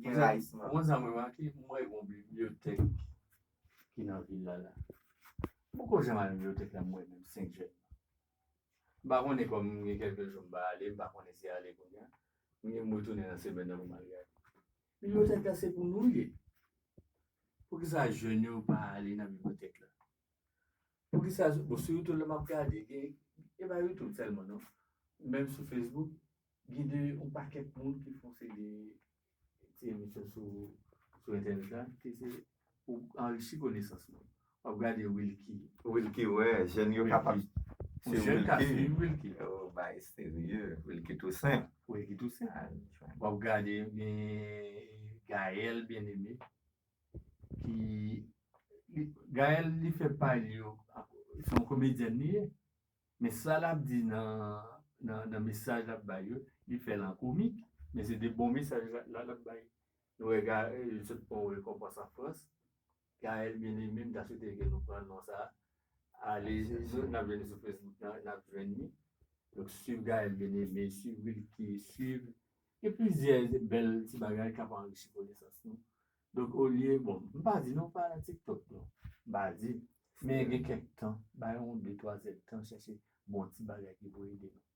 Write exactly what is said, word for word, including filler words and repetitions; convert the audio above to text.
Gen rayisman. Ou konn sa mwen remake, mwen wè yon bibliyotèk ki nan vil la la. Mwen poko janm al nan bibliyotèk la, mwen menm senk jèn. M pa konnen kòm gen kèlke jou m pa ale, m pa konnen si ale kounye a. M gen m retounen nan semèn nan pou m al gade. Bibliyotèk la se pou nou l ye. Poukisa jèn yo pa ale nan bibliyotèk la? Poukisa, bon, sou YouTube la m ap gade, gen, e pa YouTube sèlman non. Menm sou Facebook, gen de yon pakèt moun ki fè yon seri de ti emisyon sou, sou entènèt la, ki se pou anrichi konesans moun. W ap gade Wilky. Wilky, wè, jèn yo kapab. Yon jèn ka swiv Wilky. Oh, bay serye. Wilky Toussaint. Wilky Toussaint. W ap gade, gen Gaël Bien-Aimé, ki, Gaël, li fè pale yo, se yon komedyèn li ye. Men sa l ap di nan, nan, nan mesaj l ap bay yo, li fè l an komik, men se de bon mesaj la, la l ap bay. Nou wè Gaël, yo sot pran yon rekonpans an Frans. Gaël Bien-Aimé, m ta swete ke nou pran non sa. Ale, n ap jwenn li sou Facebook, n ap jwenn li. Donk, swiv Gaël Bien-Aimé, swiv Wilky, swiv. Gen plizyè bèl ti bagay k ap anrichi konesans nou. Donk, olye, bon, m pa di nou pa nan TikTok, non. M pa di. Men gen kèk tan, bay yon de twa zèdtan, chèche bon ti bagay ki pou ede nou.